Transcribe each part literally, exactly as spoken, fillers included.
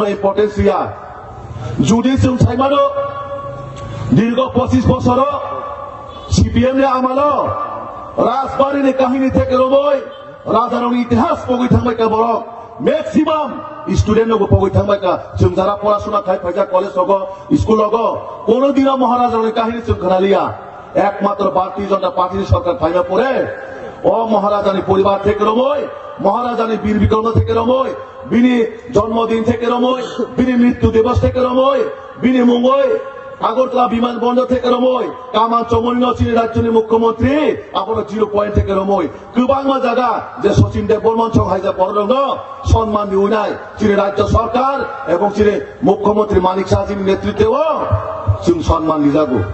importance ya. Judi chwng saimano, dirgo pochis bosoro C P M ni amalo Rajbari ni kahini theke romoi, rajarokni itihas pogwi thangbai ka borok. Maximum student rokbo pogwi thangbai ka. Chwng jara porasuna khai phaijak college rogo, school rogo, kono dino Maharaja rokni kahini chwng khwnaliya. Ekmatro Bharatiya Janata Party ni sorkar phaina pore o Maharajani poribar theke romoi, Maharajani Bir Bikram theke romoi, bini jonmodin theke romoi, bini mrittu divos theke romoi, bini mungoi Agartala biman bondor theke romoi, Kamal Chowmani no chini rajyoni mukhyamantri abono zero point theke romoi. Kwbangma jaga je Sachin Debbarman song hai je bororokno sonman riwinai chini rajya sarkar ebong chini mukhyamantri Manik Saha jini netritwo chwng sonman rijago.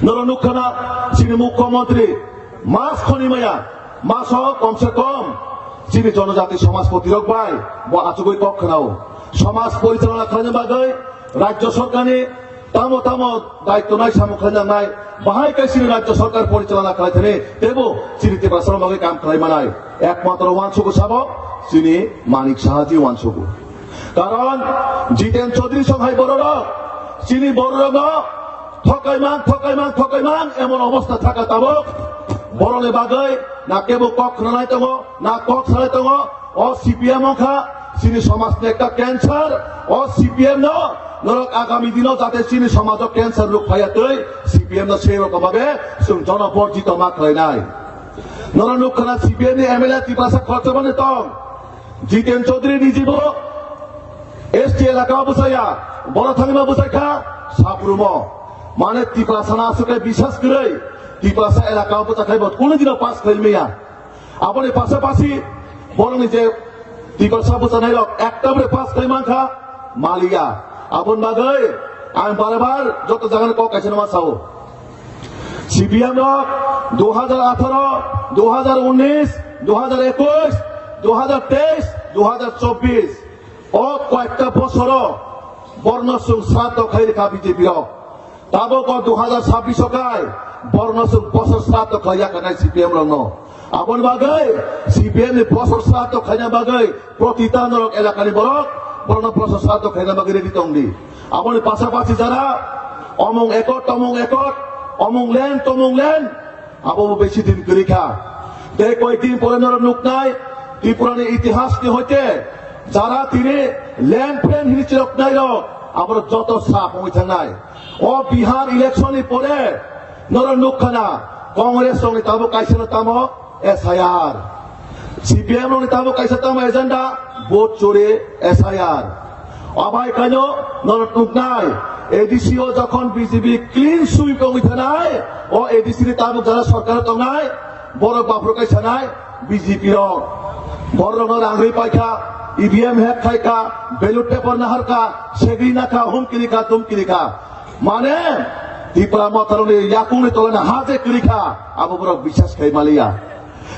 Norok nukha na chini mukhyamantri mas khoni maya, maso kom se kom chini jonojati somajpoti rok bai bo achugwi kok khwnao. Somaj porichalona khlaina bagwi rajya sarkarni tamo tamo daitto nai samung khlainai, bahai khe chini rajya sarkar porichalona khlai thani teibo chini Tiprasa bagwi kam khlai manai. Ekmatro uansugo sabo chini Manik Saha ji uansugo. Karon Jiten Chaudhary song hai bororok chini bororokno thokai mang, thokai mang, thokai mang emon obostha thaka tabok. Boroni bagwi na kebo kok khwnanai tongo, na kok sanai tongo. O C P M wngkha chini somajni ekta cancer. O C P M no norok agami dino jate chini somajo cancer rok phaiya twi C P M no sei rokom babe chwng jono borjito ma khlainai. Norok nukha na C P M ni M L A Tiprasa khoroksa mani tong. Jiten Chaudhary ni jibo S T elaka bwsaya, boro thangma bwsai kha, saprumo. Mane Tiprasa na aswk khe bisas kwrwi, Tiprasa elaka bwsa khai bo kunu dino pass khlai maya. Aboni pasapasi borokni je Tiprasa bwsanai rok ekta bre pass khlai mankha, maliya. Aboni bagwi ang bare bar joto jagani kok kaisa no ma sao. C P M rok dui hajar atharo, dui hajar unis, dui hajar ekush, dui hajar teis, dui hajar chobbish, o koyekta bosoro borno chwng sraddho khai rikha B J P rok. Tabok o dui hajar chobbish o khai borno chwng bosor sraddho khlai yakarnai C P M rokno. Aboni bagwi C P M ni bosor sraddho khaina bagwi protita norok elakani borok borokno bosor sraddho khaina bagwi ready tongdi. Aboni pasapasi jara omong ekot, tomong ekot, omong len, tomong len, abo bo besi din kwrwi kha. Tei koyek din pore norok nuknai Tripura ni itihas ni hoite jara tini len plen hini chiroknai rok aboro joto sap wngwi thangnai. O Bihar election ni pore norok nukha na Congress rokni tabuk kaisa no tamo S I R. C P M rokni tabuk kaisa tamo agenda, vote chori, S I R. Abai kaino norok nuknai, A D C o jokhon B J P clean sweep wngwi thanai, o A D C ni tabuk jara sorkar tongnai, borok baphuru kaisanai B J P rok. Borokno rang rwi paikha, E V M hack khaikha, ballot paper naharkha, segri nakha, humkirikha, tumkirikha. Mane Tipra Motharoni yakungni tolani ha je kwrwi kha, abo borok bisas khai maliya.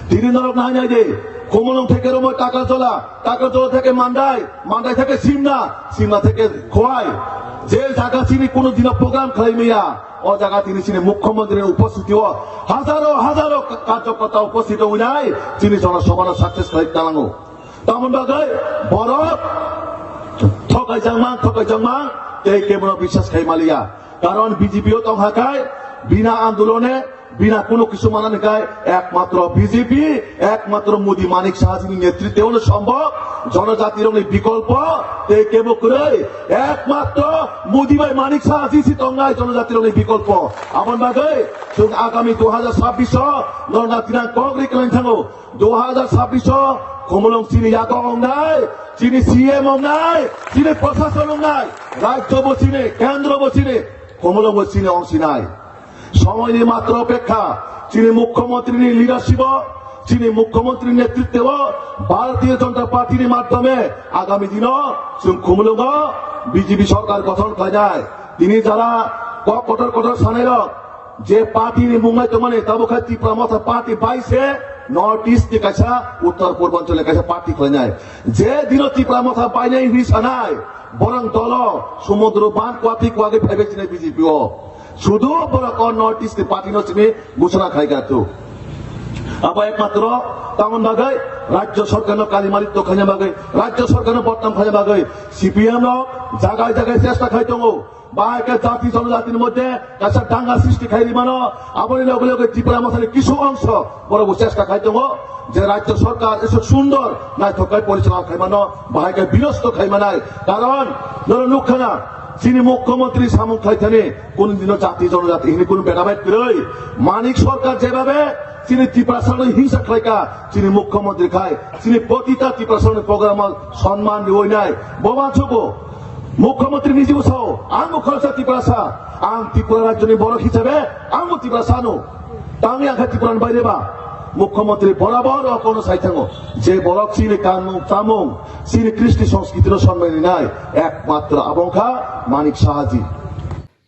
Tini norok nai nai de, Khumulwng theke Romoi Takarjala, Takarjala theke Mandai, Mandai theke Simna, Simna theke Khowai. Je jaga chini kuno dino program khlai maya, o jaga tini chini mukhyamantri ni upostiti o hajaro hajaro karjokorta upostiti wngnai chini jonosabhano success khlai talango. Tamoni bagwi borok thokaijak mang, thokaijak mang, tei kebono bisas khai maliya. Karon B J P o tongkha khai bina andolone, bina kuno kisu manani khai ekmatro B J P, ekmatro Modi Manik Saha jini netritwno sombhob, jonojatirokni bikolpo, tei kebo kwrwi, ekmatro Modi bai Manik Saha jisi tongnai jonojatirokni bikolpo. Aboni bagwi chwng agami dui hajar chobbish o norna tinang kok ri kwlwng thango. Dui hajar chobbish o Khumulwng chini yago wngnai, chini C M wngnai, chini Prashason wngnai, rajyo bo chini, kendro bo chini, Khumulwng bo chini wngsinai. Somoini matro opekha, chini mukhyamantri ni leadership o, chini mukhyamantri ni netritwo o, Bharatiya Janata Party ni madhyome agami dino chwng Khumulwng o B J P sorkar gothon khlainai. Tini jara kok kotor kotor sanai rok, je party ni mung nai tongmani, tabuk khe Tipra Motha party bai se North East ni kaisa, Uttor Purbanchal ni kaisa party khlainai. Je dino Tipra Motha bainai hwnwi sanai, borok dolo sumudro ban kwatwi kwagwi phaibai sinai B J P o. Sudu borok o North East ni party no simi gusana khai gatu. Abo ekmatro tamon bagwi rajyo sorkarno kali malik to khaina bagwi, rajyo sorkarno bodnam khaina bagwi C P M rok jagai jagai chesta khai tongo. Bahai khe jati jonojatini moddhe kaisa danga srishti khai rimano, aboni loge loge Tipra Mothani kisu ongso borok bo chesta khai tongo je rajyo sorkar esok sundor naithok khai porichalona khai mano, bahai khe binosto khai manai. Karon norok nukha na, chini mukhyamantri samung khlai thani kunu dino jati jonojati hini kunu bedabed kwrwi. Manik Sarkar jebabe chini Tiprasarokno hingsa khlaika, chini mukhyamantri khai chini protita Tiprasarokni program o sonman riwi nai. Bo mansugo mukhyamantri niji bo sao, ang bo khoroksa Tiprasa, ang Tripura rajyoni borok hisabe ang bo Tiprasano. Tangwi ang khe Tripurani baire ba mukhyamantri borabor o kono sai thango je borok chini kanmung chamung, chini kristi sanskriti no sonmani nai ekmatro abo wngkha Manik Sahaji.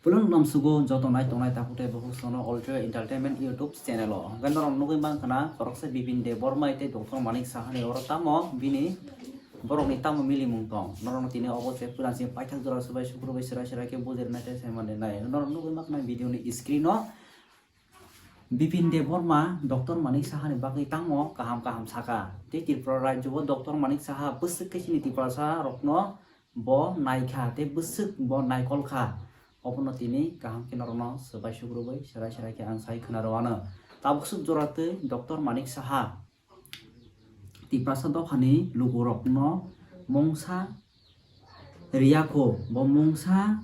Pulung namsugo joto nai tongnai takhuk tei bukhuk sono Ultra Entertainment YouTube channel o. Hwnkhe norok nugwi mankha na khoroksa Bipin Debbarma tei Doctor Manik Sahani oro tamo bini borokni tamo milimung tong. Norokno tini obo se pura se paithak jora subai sukrubui serai serai khe bujirnai tei sai manlinai. Norok nugwi mankha na video ni screen o Bipin Debbarma Doctor Manik Sahani bagwi tamo kaham kaham saka. Tei Tripura rajyo o Doctor Manik Saha bwswk khe chini Tiprasa rokno bo naikha tei bwswk bo naikolkha. Obono tini kaham khe norokno swbai sukrubui serai serai khe ang sai khwna rwano. Tabukswk jora twi Doctor Manik Saha Tiprasa dophani lukurokno mungsa riyakho, bo mungsa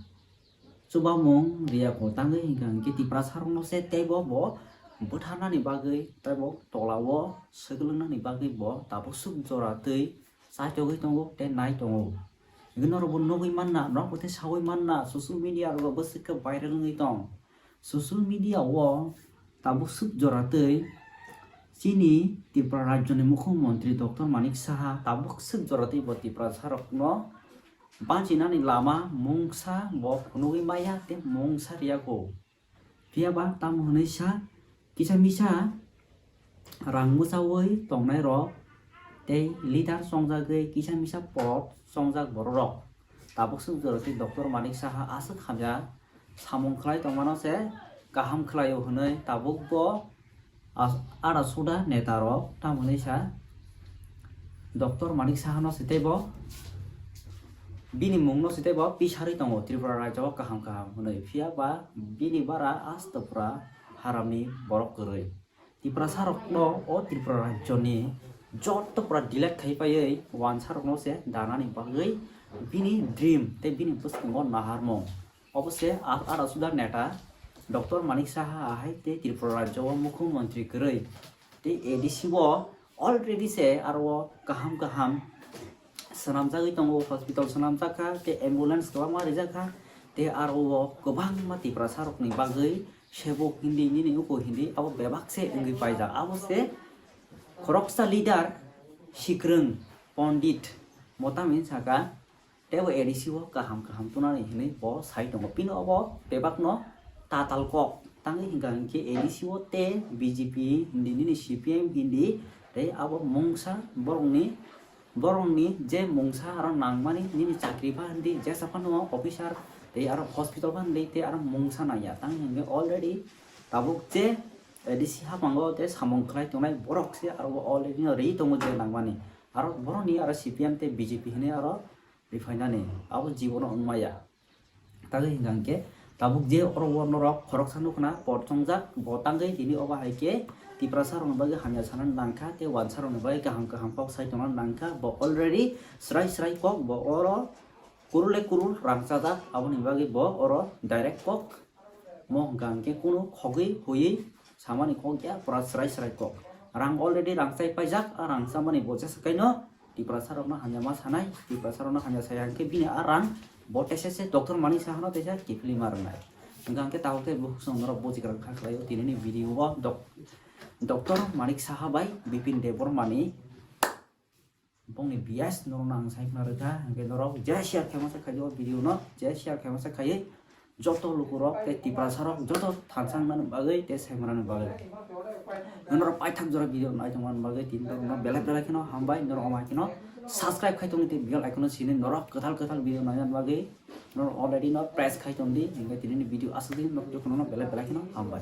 chubamung riyakho. Tangwi hwnkha hwnkhe Tiprasarokno se teibo bo bwtharnani bagwi teibo tolao swklangnani bagwi bo tabukswk jora twi chaichogwi tongo tei nai tongo. Hwnkhe norokbo nugwi manna, norokbo tei saui manna, social media rogo bwswk khe viral wngwi tong. Social media o tabukswk jora twi chini Tripura rajyoni mukhyamantri Doctor Manik Saha tabukswk jora twi bo Tiprasarokno bachinani lama mungsa bo phunugwi maya tei mungsa riyakho. Phiya ba tamo hwnwi sa kisa misa rang mwchaui tongnairok tei leader chongjagwi kisa misa pod chongjak bororok tabukswk jora twi Doctor Manik Saha aswk hamya samung khlai tongmano se kaham khlaio hwnwi tabukbo as-, ada suda netarok tamo hwnwi sa Doctor Manik Sahano se teibo bini mungno se teibo pisarwi tongo Tripura rajyo o kaham kaham hwnwi. Phiya ba bini bara asto pura haramni borok kwrwi. Tiprasarokno o Tripura rajyoni joto pura delete khai paiwi wansarokno se danani bagwi bini dream tei bini bwskango naharmung. Obo se a-, ada suda neta Doctor Manik Saha ahai tei Tripura rajyo o mukhyamantri kwrwi. Tei A D C o already se aro o kaham kaham swnamjagwi tongo, hospital swnamjak kha, tei ambulance kwbangma rijak kha, tei aro o kwbangma Tiprasarokni bagwi sebuk hindi nini uko hindi abo bebak se wngwi paijak. Abo se khoroksa leader Sikrwng Pondit Motami saka teibo A D C o kaham kaham tunani hinwi bo sai tongo. Bini obo bebakno tatal kok tangwi hwnkha hinkhe A D C o tei B J P hindi nini C P M hindi tei abo mungsa borokni, borokni je mungsa aro nangmani nini chakri pha hindi jesa phano officer tei aro hospital pha hindi tei aro mungsa nangya tangwi hinkhe already tabuk je A D C haphango tei samung khlai tongnai borok se aro already no ri tongo je nangmani aro borokni aro C P M tei B J P hinwi aro riphainani abo jibono wngmaya. Tagwi hwnkha hinkhe tabuk je oro o norok khoroksa nukna pot chongjak bo tangwi tini obo hai khe Tiprasa rokni bagwi hamya sana nangkha tei wansa rokni bagwi kaham kaham kok sai tongna nangkha bo already srai srai kok bo oro kurule kurul rang chajak aboni bagwi bo oro direct kok mo hwnkha hinkhe kunu khogwi huiwi samani kok ya pura srai srai kok rang already rang chai paijak a rang chamani bo jesa kaino Tiprasa rokno hamya ma sanai, Tiprasa rokno hamya saya hwnkhe bini a rang bo teisa se Doctor Manik Sahano teisa kiphilwi ma rwnai. Hwnkha hwnkhe tabuk tei bukhuk song norok bujikrang kha khlaio tinini video o Doc-, Doctor Manik Saha bai Bipin Debbarmani bongni bias norokno ang sai khna rwkha, hwnkhe norok je share khaima se khaio video no, je share khaima se khaiwi joto lukurok tei Tiprasarok joto thansa wngnani bagwi tei saimanani bagwi. Norok paithak jora video nai tongmani bagwi tini norokno belai belai kheno hambai, norok omo hai kheno subscribe khai tongdi tei bell icon-o sini norok kwtal kwtal video nainani bagwi norok already no press khai tongdi, hwnkhe tinini video aswk dini norok jotono belai belai kheno hambai.